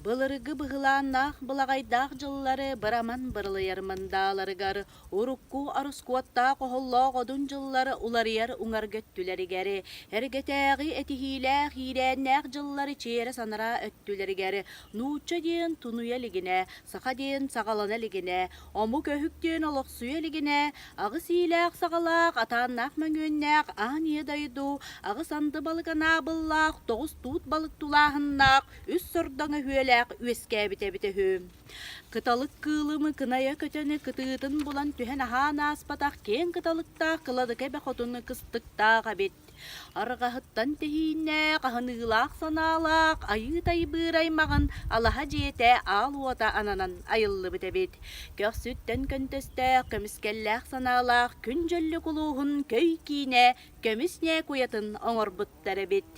Былыргы быһылааннаах былаҕайдаах дьыллары быраман бырылыйар мындааларыгар, урукку ороскуоттаах оһоллоох одун дьыллар уларыйар уҥарга өттүлэригэр, эргэтээҕи этиһиилээх иирээннээх дьыллары чиэрэ санараа өттүлэригэр, нуучча диэн тунуйа илигинэ, саха диэн саҕалана илигинэ, омук өһүк диэн олохсуйа илигинэ, аҕыс иилээх-саҕалаах, атааннаах мөҥүөннээх аан ийэ дойду, аҕыс анды балык анаабыллаах, тоҕус туут балык тулааһыннаах, үс сордоҥ өһүөлээх үөскээбит эбитэ үһү. Кыталык кыылымы кынайа көтөнү кытыытын булан түһэн аһаан ааспатах киэҥ кыталыктаах кыладыка эбэ хотун кыстыктаах эбит. Арҕаһыттан тэһииннээх, аһыныылаах санаалаах айыы тайбыыр аймаҕын алаһа дьиэтэ аал уота ананан айыллыбыт эбит. Көхсүттэн көнтөстөөх, көмүскэллээх санаалаах күн дьөллүк улууһун көй киинэ көмүс ньээкуйатын оҥорбуттар эбит.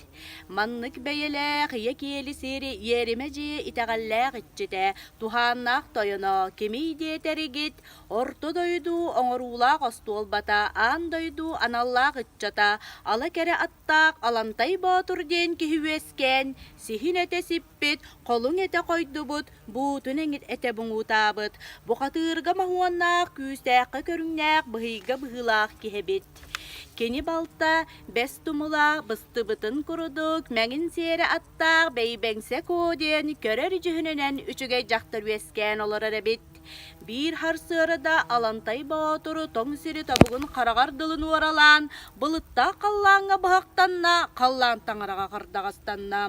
Маннык бэйэлээх ийэ киэли сири иэримэ дьиэ итэҕэллээх иччитэ, туһааннаах тойоно кимий диэтэригит, орто дойду оҥоруулаах остуолбата, аан дойду аналлаах ыччата, ала кэрэ аттаах Алантай Боотур диэн киһи үөскээн, сиһин этэ сиппит, холуҥ этэ хойдубут, буутун эҥит этэ буҥуутаабыт, бухатыырга моһуоннаах, күүстээххэ көрүҥнээх, быһыйга быһыылаах киһи эбит. Кини балта Бэс Тумула быстыбытын курдук мэҥин сиэрэ аттаах Бэйбэҥсэ Куо диэн көрөр дьүһүнүнэн үчүгэй дьахтар үөскээн олорор эбит. Биир харсыарада Алантай Боотуру тоҥ сири тобугун хараҕар дылы нуоралаан, былыттаах халлааҥҥа быһахтанна, халлаан таҥараҕа хардаҕастанна.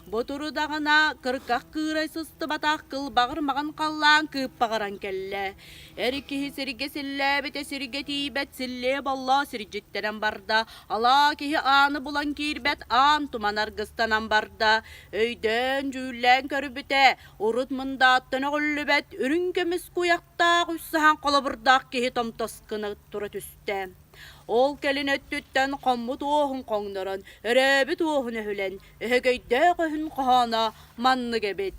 Бу турудаҕына кырках кыырай сыстыбатах кылбаҕыр маҕан халлаан кыыппаҕыран кэллэ. Эр киһи сиргэ силлээбитэ сиргэ тиийбэт силлиэ-боллоо сирдьиттэнэн барда, алаа киһи ааны булан киирбэт аан туман аргыстанан барда. Өйдөөн-дьүүллээн көрбүтэ, урут мындааттан өҕүллүбэт үрүҥ көмүс куйахтаах үс саһаан холобурдаах киһи томтос гына тура түстэ. Ол кэлин өттүттэн хоммут уоһун хоҥнорон, өрөөбүт уоһун өһүлэн, өһөгөйдөөх өһүн хоһооно маннык эбит.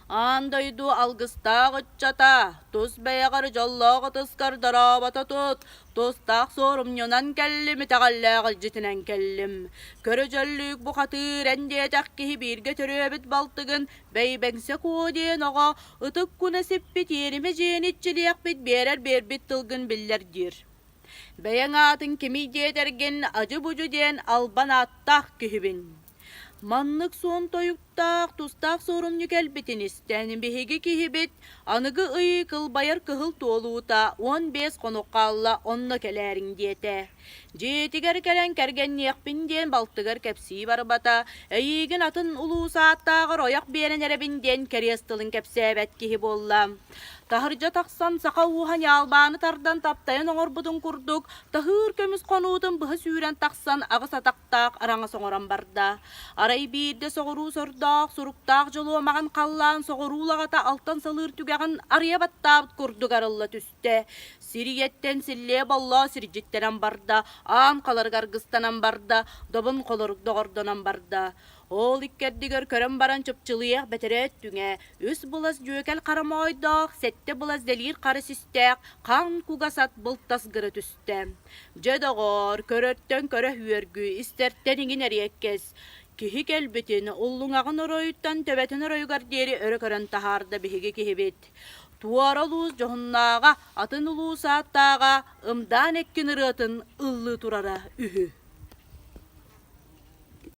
Аан дойду алгыстаах ыччата, тус бэйэҕэр дьоллоох ытыскар дорообото тут, тустаах суорумньунан кэллим, итэҕэллээх илдьитинэн кэллим. Көрө дьөллүүк бухатыыр эн диэтэх киһи бииргэ төрүөбүт балтыгын Бэйбэҥсэ Куо диэн оҕо ытык куна сиппит иэримэ дьиэни иччилиэхпит биэрэр биэрбит тылгын биллэр диир. Бэйэҥ аатыҥ кимий диэтэргин адьы-будьу диэн албан ааттаах киһибин. Маннык суон тойуктаах, тустаах суорумньу кэлбитин истэн, биһиги киһибит аныгы ый кылбайар кыһыл туолуута 15 хонук хаалла, онно кэлээриҥ диэтэ. Дьиэтигэр кэлэн кэргэнниэхпин диэн балтыгар кэпсии барбата, эйиигин атын улуус ааттааҕар ойох биэрэн эрэбин диэн кэриэс тылын кэпсээбэт киһи буолла. Таһырдьа тахсан саха ууһа ньаалбааны тардан таптайан оҥорбутун курдук, таһыыр көмүс хонуутун быһа сүүрэн тахсан аҕыс атахтаах араҥас оҥорон барда. Арай биирдэ соҕуруу сордоох, суруктаах дьолуомаҕын халлаан соҕуруу лаҕата алтан салыыр түгэҕин арыйа баттаабыт курдук арылла түстэ. Сир ийэттэн силлиэ-боллоо сирдьиттэнэн барда, аан халарыгар аргыстанан барда, добун холорук доҕордонон барда. Ол иккэрдигэр көрөн баран чыпчылыйыах бэтэрээ өттүҥэ, үс былас дьүөкэл хара моойдоох, сэттэ былас дэлиир хара систээх, хаҥ кугас ат былтас гына түстэ. Дьэ, доҕоор, көрөртөн көрө үөргү, истэртэн иҥин эриэккэс. Киһи кэлбитин, уллуҥаҕын оройуттан төбөтүн оройугар диэри өрө көрөн таһаарда биһиги киһибит. Туора улуус дьоһуннааҕа, атын улуус ааттааҕа ымдаан эккин ырыатын ыллыы турара үһү.